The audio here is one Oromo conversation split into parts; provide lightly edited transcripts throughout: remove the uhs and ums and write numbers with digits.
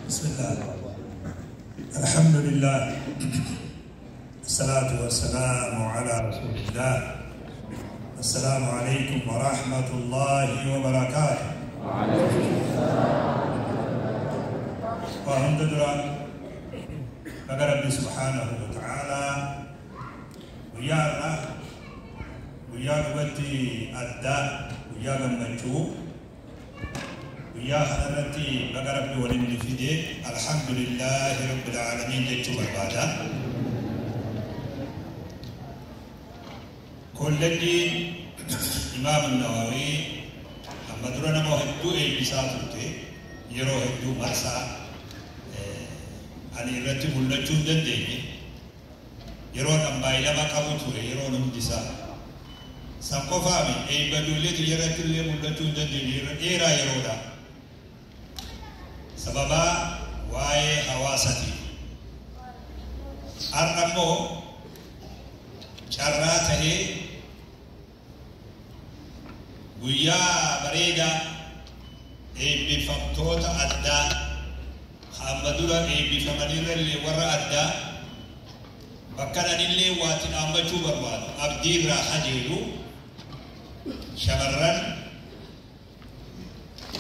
بسم الله الحمد لله الصلاة والسلام على رسول الله السلام عليكم ورحمة الله وبركاته وعليكم السلام. وهم درا ربي سبحانه وتعالى ويا الله ويا نبتي أدى ويا غمتشو ويا حضرتي بقى ربي ولمن فيدي الحمد لله رب العالمين جتشو بربادا كل الدين إمام النووي أما درنا ما هدو أي بساطته يرو هدو مرسا أنا إرتي ملتشون دندني يرو نمبايلا ما كابوتوري يرو نمدسا سانكوفامي أي بدولة يرتي اللي ملتشون دندني إيرا يرودا سببا واي حواستي أرنمو شراته guyyaa bareedaa eebbifamtoota addaa hamma dura eebbifamanirrallee warra addaa bakka anillee waati dhaabbachuu barbaadu abdiirraa hajeelu shamarran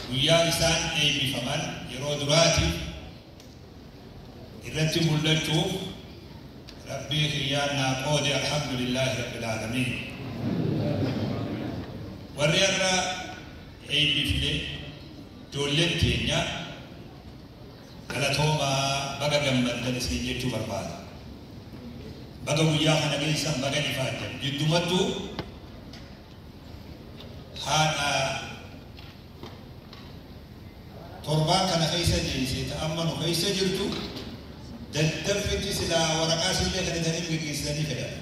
guyyaa isaan eebbifaman yeroo duraati irratti mul'achuuf rabbii kiyyaan naa qoode alhamdulillaahi rabbil aalamiin. Warri har'a eebbifne ijoolleen keenya galatoomaa baga gammaddan isin jechuu barbaada. Baga guyyaa kana geessan baga ifaaddan. Giddumattuu haadha torbaan kana keessa deessee amma nu keessa jirtu daddaffitti silaa waraqaa sillee kanatanii geggeessanii fedhan.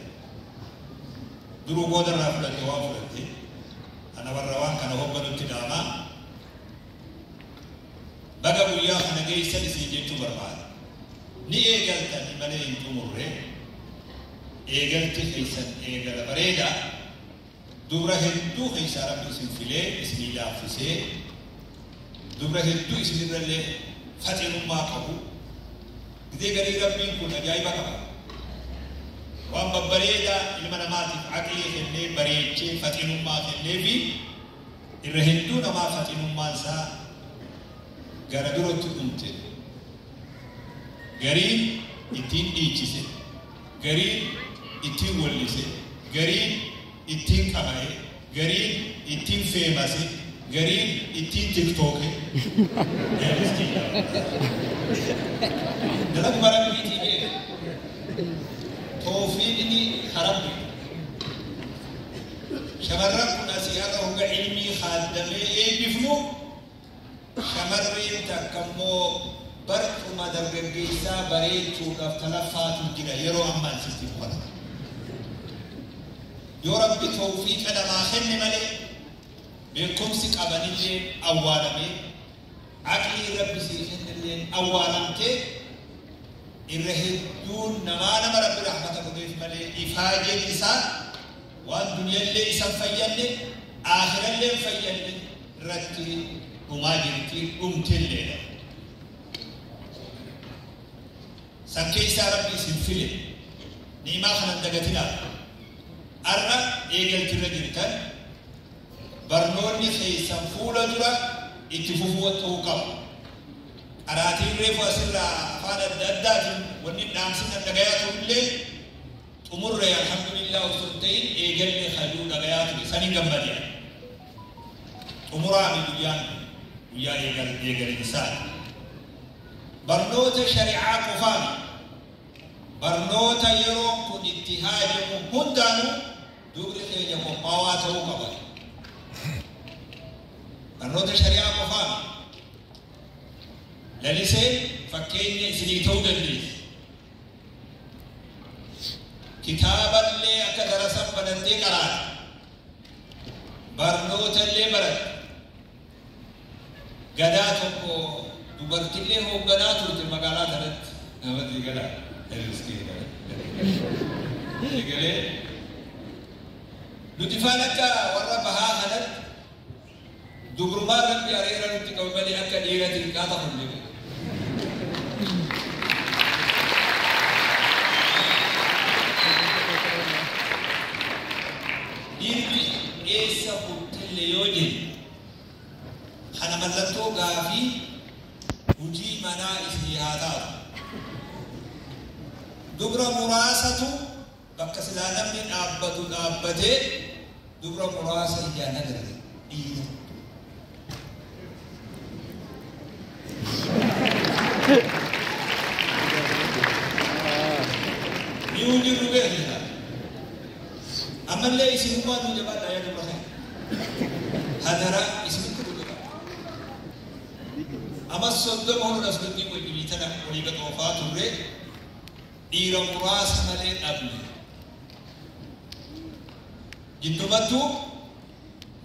Duruu boodarraa fudhatte waan fudhatte. أنا وروان كان هو بدو تداما بقى ويا أنا جاي سلسي جيتو برباد ني إيجالتا ني مالي إنتو مرة إيجالتي خيسان إيجال بريدا دورة هدو خيسا ربي سنفلي اسمي لافسي دورة هدو اسمي رلي فتن ما قبو دي غري ربي كون أجايبا قبو waan babbareedaa ilma namaatiif aqlii kennee bareechee faxinummaa kennee fi irra hedduu namaa faxinummaan isaa gara duratti dhumte. Gariin ittiin dhiichise, gariin ittiin wallise, gariin ittiin qaba'e, gariin ittiin feemase, gariin ittiin tiktooke. Dalaguma rabbiitii beeka. توفيقني خربي شمرك نسيئة هو علمي خادمي إيه بفنو شمرين تكمو برق ما درجيسا بريد شوف تلفات الجرا يرو أمان سيستم قدر يا ربي توفيق أنا ما خن ملي بكم سك أبني أولامي عقلي ربي سيخن اللي أولامتي irra hedduun namaa nama rabbi rahmata godheef malee ifaajeen isaa waan duniyaallee isan fayyanne aakhirallee hin fayyanne irratti dhumaa jirti dhumtilleedha. San keessaa rabbi isin file ni'imaa kanan dagatinaa har'a eegaltirra jirtan barnoonni keessan fuula dura itti fufuu ta'uu qaba. Qaraatiin reefu asirraa afaan adda addaatiin wanni dhaamsin dhagayaa turullee xumurree alhamdulillah osoo hin ta'in eegalle halluu dhagayaa ture sanii gammadee. Xumuraami guyyaan guyyaa eegalinsaati. Barnoota shari'aa qofaami. Barnoota yeroon kun itti haajamu hundaanuu dubri keenya qophaawaa ta'uu qaba. Barnoota shari'aa qofaami. Lalisee fakkeenya isinii ta'uu dandeessi. Kitaaballee akka darasan banattee qaraata. Barnootallee baratte. Gadaa tokko dubartillee hoogganaa turte magaalaa kanatti. Namatti gadaa. Egalee nuti faan akka warra bahaa kanatti dubrummaa rabbi areera nutti qabu malee akka dhiiratiin qaata kunne. isinii haa taatu. Dubra muraasatu bakka silaa namni dhaabbatu dhaabbatee dubra muraasa ijaan agarre dhiira. Ni jirru beekna. Ammallee isinummaa nu jabaadhaa yaa dubra keenya. Hadara isinitti nu jabaadha. Amma 30 ol asgannii wajjinii tana walii gad oofaa turre dhiira muraasa malee dhabne. Jiddumattuu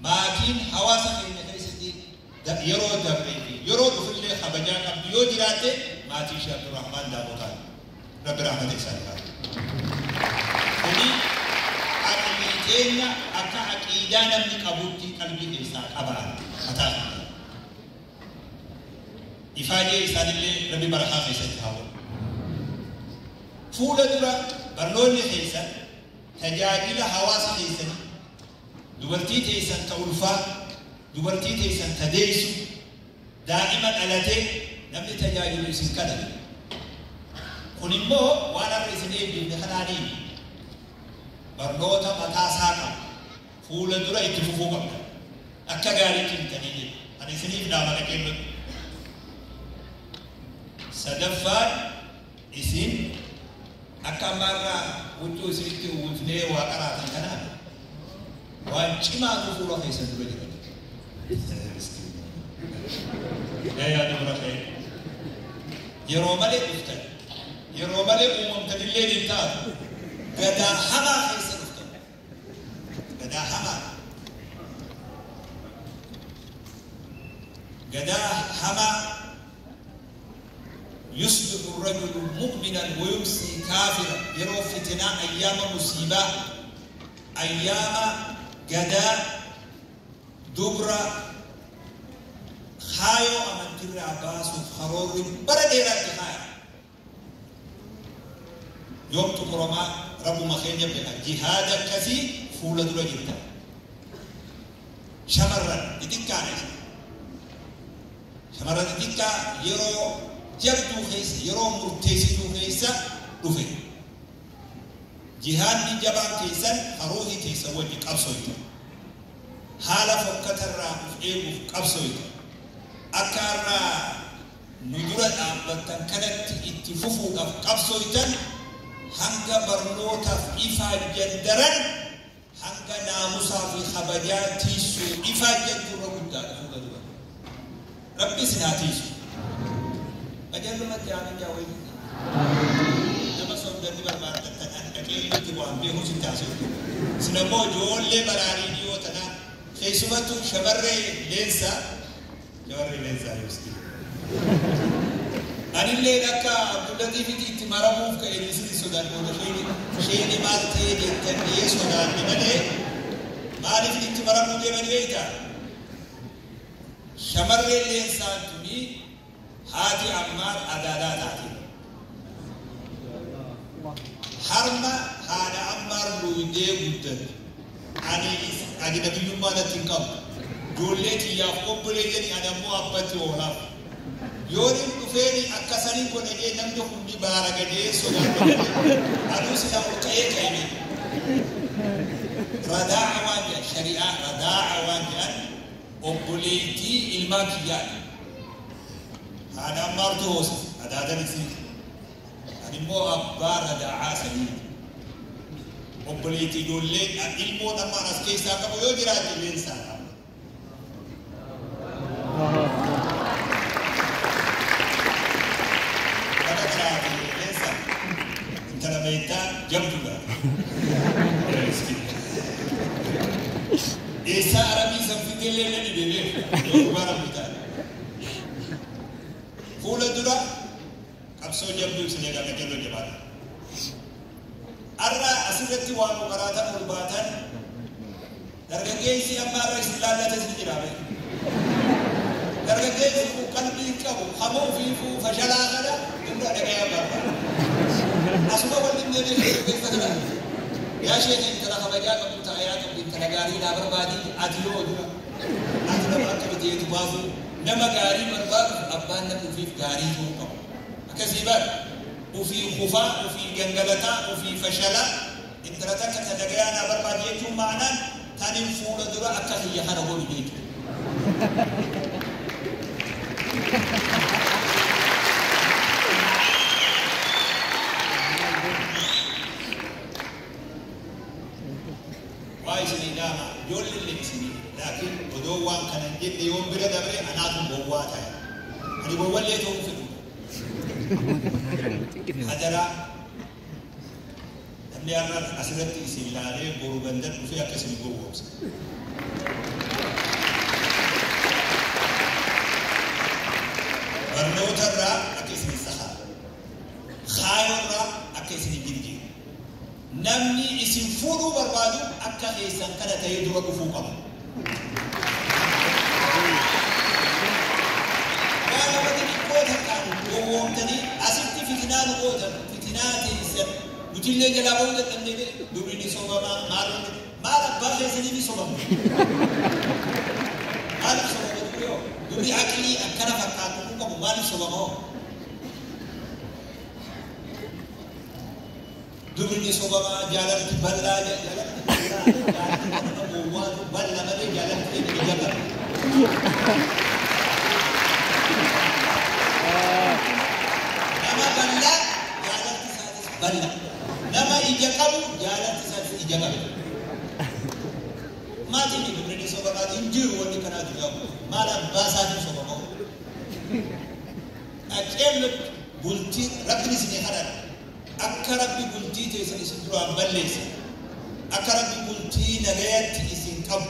maatiin hawaasa keenya keessatti yeroo dabree fi yeroo dhufillee kabajaa qabdu yoo jiraatte maatii ishee Abdurrahmaan Daabotaan Rabbi rahmata isaanii haa ta'u. Kuni aqlii keenya akka aqiidaa namni qabutti qalbii keessaa qabaan mataa isaa. Ifaajee isaanillee Rabbi barakaa keessatti haa godhu. Fuula dura barnoonni keessan tajaajila hawaasa keessanii dubartii teessan ta ulfaa, dubartii teessan ta deessu, daa'ima dhalatee namni tajaajilu isin kadhate. Kun immoo waan har'a isin eebbifne kanaanii barnoota mataa isaa qaba. Fuula dura itti fufuu qabda. Akka gaariitti himtanii jiru. Ani isiniif dhaama qajeellotu. Sadaffaan isin akka ammaarraa huccuu isinitti uwwifnee waa qaraatan kanaan waan cimaatu fuula keessan dura jira. Yaa dubra kee yeroo malee dhuftan, yeroo malee uumamtanillee hin taatu, gadaa hamaa keessa dhuftan. Gadaa hamaa. Gadaa hamaa. يصبح الرجل مؤمنا ويمسي كافرا. يرو فتنة أيام مصيبة، أيام غدا دبرة خايو أمن تر عباس وخرور برديرة خايو يوم تقرما رب مخين يبقى جهاد كثير فولة دولة جدا شمرا يتكا شمرا يتكا يرو jabduu keessa yeroo murteessituu keessa dhufe. Jihaadni jabaan keessan haruuhi keessa wajji qabsooyta. Haala fokkatarraa of eeguuf qabsooyta. Akka har'aa nu dura dhaabbattan kanatti itti fufuudhaaf qabsooytan hanga barnootaaf ifaajjan daran hanga naamusaa fi kabajaa tiisuu ifaajjan dura guddaadha fuula dura. Rabbi isin haa tiisu. Ajaluma jaamin jaawee nama soogdanni barbaaddan tanaan dhaqee itti waan beekuus hin taasiftu. Sin ammoo ijoollee baraarii dhiyoo tanaa keessumattuu shamarree leensaa yoosti. Anillee akka Abdullatiifitti itti maramuuf ka'e isin sodaannoota isheen maal ta'ee jettanii sodaanne malee maaliif itti maramuu deemanii beektaa? Shamarree leensaan tuni haati Ammaar adaadaa taate. Harma haadha Ammaar luudee guddate. Ani ajnabiyyummaa natti hin qabu. Ijoollee xiyyaaf obboleeyyan ani ammoo abbatti oolaaf. Yoo inni dhufeeni akkasanii godhe jee namni hundi baara gadee sodaatu. Aduu silaa ol ka'ee ka'e. Radaa'a waan jedhan shari'aa radaa'a waan jedhan obboleettii ilmaan kiyyaadha. Haadha Ammaartu hoosise adaadan isii. Ani immoo abbaa radaa'aa saniiti. Obboleettii ijoollee ilmoo namaan as keessaa qabu yoo jiraate leensaa qaba. Nama jiraate leensaa intala meettaa jabduudha. Eessaa Arabii san fidellee na dhibe beeku yoo dhugaa Rabbi taate. Fuula dura qabsoo jabduu isin eegaa qajeeloo jabaadha. Har'a asirratti waan nu qaraatan ol baatan dargaggeessi amma har'a isin laallates ni jira beeku. Dargaggeessi kun qalbii hin qabu hamuu fi fashalaa kana hunda dhagayaan barbaada. Asuma waliin deemee dargaggeessa kana yaa sheekha intala kabajaa qabdu taayaa qabdu intala gaarii naa barbaadi ati yoo dura ati nama akka biteetu baafu nama gaarii barbaadu abbaan namni ofiif gaarii ta'uu qabu. Akkasii bar ufii kufaa, ufii gangalataa, ufii fashalaa intala takka ta nagayaa naa barbaadi jechuun ma'anaan tanin fuula dura akka kiyya kana godhu jechuudha. Waa isinii dhaama ijoollee isinii laakiin odoo waan kana hin jenne yoon bira dabre anaatu gowwaa ta'e. Ani gowwallee ta'uu fedhu. Hadaraa namni har'a asirratti isin ilaalee boru gandan dhufee akka isin gowwoomsa. Barnoota irraa akka isin sahaa. Kaayoo irraa akka isin jirjiiru. Namni isin fuudhuu barbaadu akka keessan kana ta'ee dura dhufuu qaba. Waan namatti xiqqoo takkaan gowwoomtanii asitti fitinaa nu gootan fitinaa teessan nutillee jalaa ba'uu dadhabnee dubri ni sobamaa maal maal abbaa keessanii ni sobamu. Maaliif sobama dubri hoo? Dubri aqlii akkana fakkaatu kun qabu maaliif sobama hoo? Dubri ni sobamaa jaalalti bal'aa jaalalti bal'aa jaalalti nama gowwaatu bal'aa malee jaalalti ija qaba. Nama bal'aa jaalalti isaatis bal'aa. Nama ija qabu jaalalti isaatis ija qaba. Maatiin dubri ni sobamaa hin jiru wanni kanaatu jedhamu. Maal abbaa isaatiin sobama hoo? Qaceellotti bultii rabbi isinii kadhadha. Akka rabbi bultii teessan isin duraan balleesse. Akka rabbi bultii nagayatti isin qabu.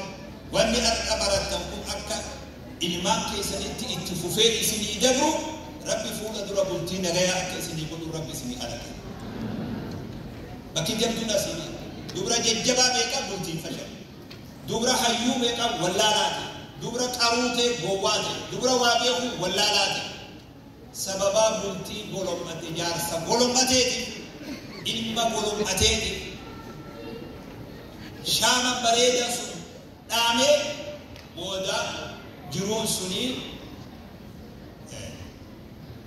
Wanni har'a barattan kun akka ilmaan keessanitti itti fufee isinii dabru rabbi fuula dura bultii nagayaa akka isinii godhu rabbi isinii kadhata. Bakki jabduun asinii. Dubra jajjabaa meeqa bultiin fashal. Dubra hayyuu meeqa wallaalaate. Dubra qaruutee gowwaate. Dubra waa beeku wallaalaate. Sababaa bultii golommate jaarsa golommateeti ilma golommateeti shaama bareeda sun dhaamee booda jiruun sunii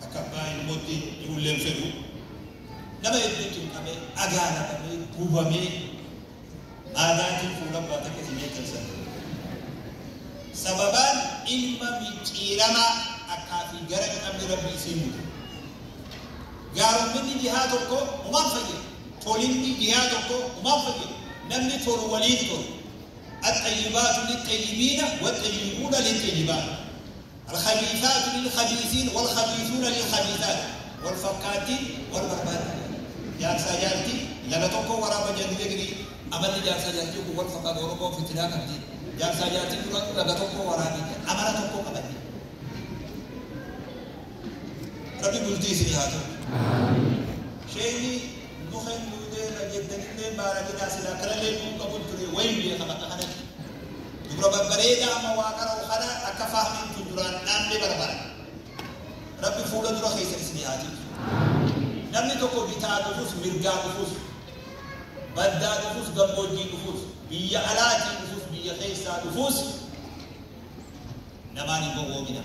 akka abbaa ilmootti ijoolleen fedhu nama hedduutti qabee agaalafamee gubamee aadaatiin fuula baata akkasii jechuun sababaan ilma micciiramaa akkaa fi gara hin qabne rabbi isiin mude. Gaarumminni jihaa tokko umaan fayyadu. Tolinni jihaa tokko umaan fayyadu. Namni tolu waliin tolu. الطيبات للطيبين والطيبون للطيبات. الخبيثات للخبيثين والخبيثون للخبيثات. والفكاتين والبربات. Jaarsaa jaartii laga tokko waraaba jedhu eegni amalli jaarsaa jaartii kun wal fakkaatu Oromoo fitinaa qabdi. Jaarsaa jaartii dura laga tokko waraabee amala tokko qabanni. Rabbi bultii isinii haa ta'u. Sheeyni nu kennuudee na jettanillee baaraginaa silaa kanallee nuu qabu ture wayin beekama akka kanatti. Dubra babbareedaa amma waa qara'u kana akka fahmiin tun duraan dhaabne barbaada. Rabbi fuula dura keessa isinii haa ta'u. Namni tokko bitaa dhufus mirgaa dhufus baddaa dhufus gammoojjii dhufus biyya alaatii dhufus biyya keessaa dhufus namaan hin gowwoomina.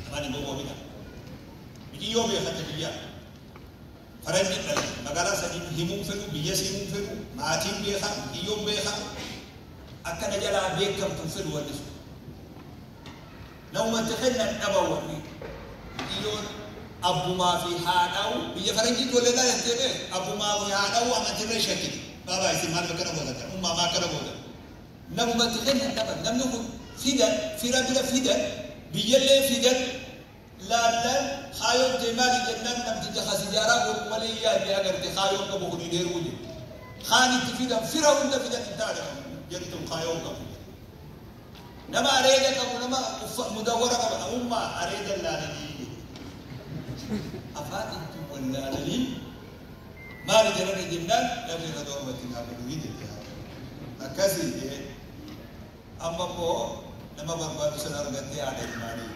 Namaan hin gowwoomina. Biyyoo beekate biyya faranjii dhalate magaalaa sadii himuu fedhu biyyas himuu fedhu maatiin beeka biyyoon beeka akka na jalaa beekamtu fedhu wanni sun. Namumatti kennan dhaba wanni biyyoon abbumaa fi haadhaa'u biyya faranjii ijoollee laalantee bee abbumaa fi haadhaa'u amantirra shakkiti. Baabaa isin maal akkana gootan ummaa maa akkana gootan. Namumatti kennan dhaba namni kun fidan fira bira fidan biyyallee fidan laallan kaayoon deemaali jennaan namticha hasijaaraa godhu malee yaadde agarte kaayoon qabu kun hin heeruu jedhu. Kaan itti fidan fira hunda fidan hin taane jedhu tun kaayoon qabu. Nama areeda qabu nama mudawwara qaba ummaa areeda laalanii afaan ittiin wallaalanii maali jedhani jennaan namni irra doormatti naa godhu jedhe. Akkasii jee amma immoo nama barbaadu sana argattee haadha ilmaanii.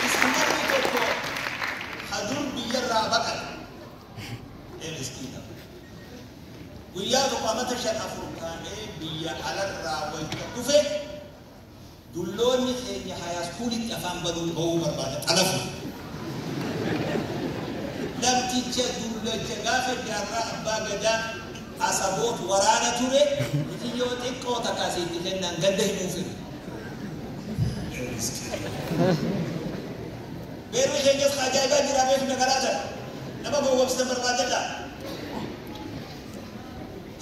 Isin namni tokko hadur biyyarraa baqate ee miskiina. Guyyaa tokko amata 5 4 kaanee biyya alarraa wayita dhufe Dulloonni keenya hayaaskuulitti afaan banuu ba'uu barbaada xalafu. Namticha dullacha gaafa jaarraa abbaa gadaa asaboot waraana ture mitiyyoo xiqqoo takka asitti kennan ganda himuu fedhu. Beerri keenyas ajaa'ibaa jira beekna karaa sana. Nama gowwoomsitan barbaadadha.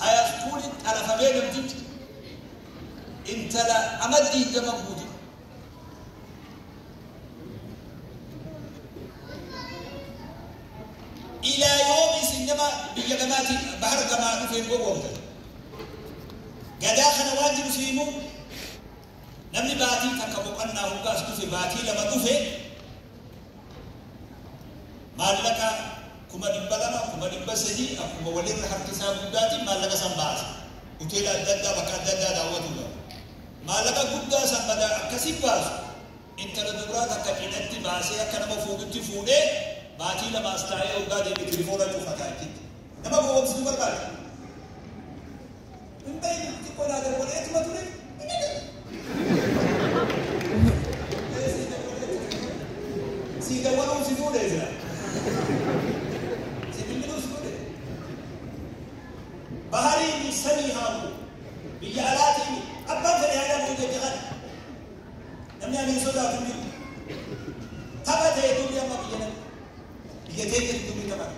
Hayaaskuulitti xalafamee namtichi intala amad 20 guute. إلى يوم سينما بيجمعات بحر كما نفهم قوم قداخنا واجب سيمو نمني باتي تكبقنا هو كاس في باتي لما نفه مالك كما دبلنا كما دبسدي أكما ولين حركة سابقاتي مالك سنباس وتلا ددا بكا ددا دعوتنا مالك قد سنبدا كسب باس انت لدبرا تكينتي باسي أكنا مفوقتي فوني baatii lama as taa'ee hoggaa deeme telefoona cufataa jechuudha. Nama gowwoomsituu barbaada. Hin beeknu xiqqoo naa darboleetuma ture. Si dawwaluun si fuudhee jira. Si bilbiluun si fuudhee. Bahariin samii haamu biyya alaatiin abbaan fedhe aadaa bu'u jecha kana. Namni ani hin sodaatu hin jiru. Tapha ta'e dubbi amma biyya namni. Biyya keenya dubbi tapha.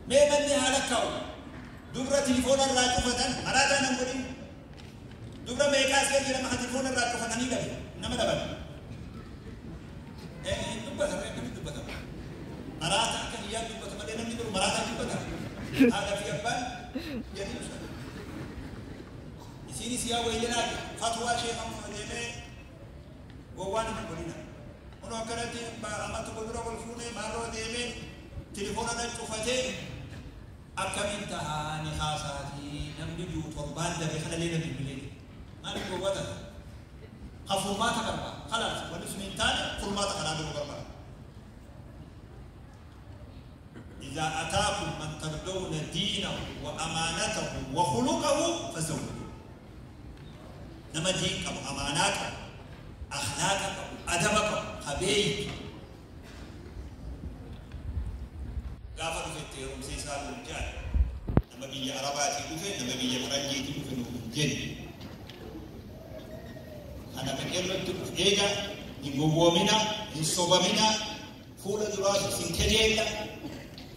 Mee manni haala kaa'u dubra telefoona irraa cufatan maraataa nan godhin dubra meeqaa as jedhama kan telefoona irraa cufatanii dhabe nama dhaban. Hin dubbatama akkamitti dubbatama? Maraataa akka biyyaa dubbata malee namni biru maraataa dubbata. Haadha fi abbaan jedhanii ibsa. Isiinis yaa wayyanaa fatwaa sheekhamu deemee gowwaan hin godhina. Kun akkanatti ammatti godura wal fuunee maarroo deemee telefoona na cufatee akkamiin tahaani haasaatii namni jiru torbaan dabe kana lee na bilbilee maaliif gowwata? Ha furmaata barbaada. Khalaas wanni sun hin taane furmaata kanaa jiru barbaada. إذا أتاكم من ترضون دينه وأمانته وخلقه فزوجوه. نما دين قبو أمانات قبو أخلاق قبو أدب قبو خبيت. gaafa dhufetti heerumsee isaa nuun jaal nama biyya Arabaatii dhufe nama biyya Faranjiitii dhufe nuun hin jenne. Kana qajeellotti dhuf eega hin gowwoomina hin sobamina fuula duraas isin kejeella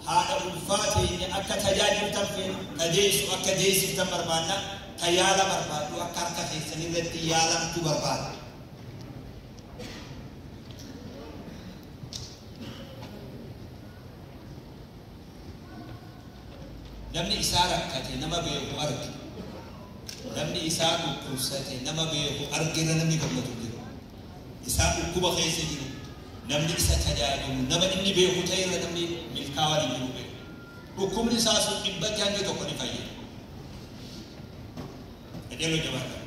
haadha ulfaa teenya akka tajaajiltan feena ta deessu akka deessiftan barbaanna ta yaala barbaaddu akka harka keessan irratti yaalamtu barbaadna. Namni isaa rakkate nama beeku arge. Namni isaa dhukkubsate nama beeku argina namni gammadu jiru. Isaa dhukkuba keessa jiru namni isa tajaajilu nama inni beeku ta'e irra namni milkaa'aa hin jiru beeku. Dhukkubni isaa sun dhibbatti hangi tokko ni fayyada. Qajeeloo jabaadha.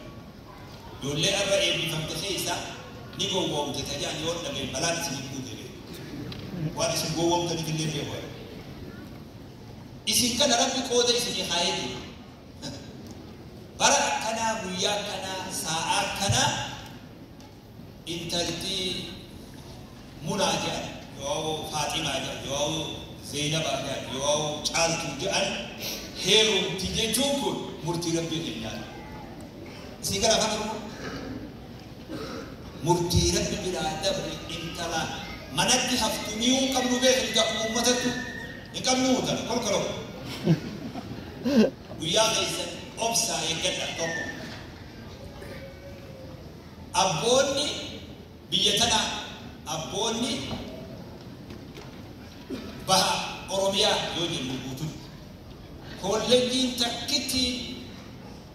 Ijoollee irra eebbifamte keessa ni gowwoomte tajaan yoo dhabe balaan isin hin buute beeku. Waan isin gowwoomtaniif illee beeku. Isin kana rabbi qooda isinii haayee jiru. Bara akkanaa guyyaa akkanaa sa'a akkanaa intalti Munaa jedhan yoo Faaximaa jedhan yoo Zeenabaa jedhan yoo Caaltuu jedhan heerumti jechuun kun murtii rabbii keenyaati. Isin gara afaan Oromoo murtii rabbi biraa dabre intala manatti haftu mi'uu hin qabnu beekni akkuma uummatattu. Hin qabnu tana kolkoloo. Guyyaa keessan obsaa eeggadha tokko. Abboonni biyya tanaa abboonni baha Oromiyaa yoo jennu guututti kolleejjiin takkitti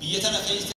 biyya tana keessa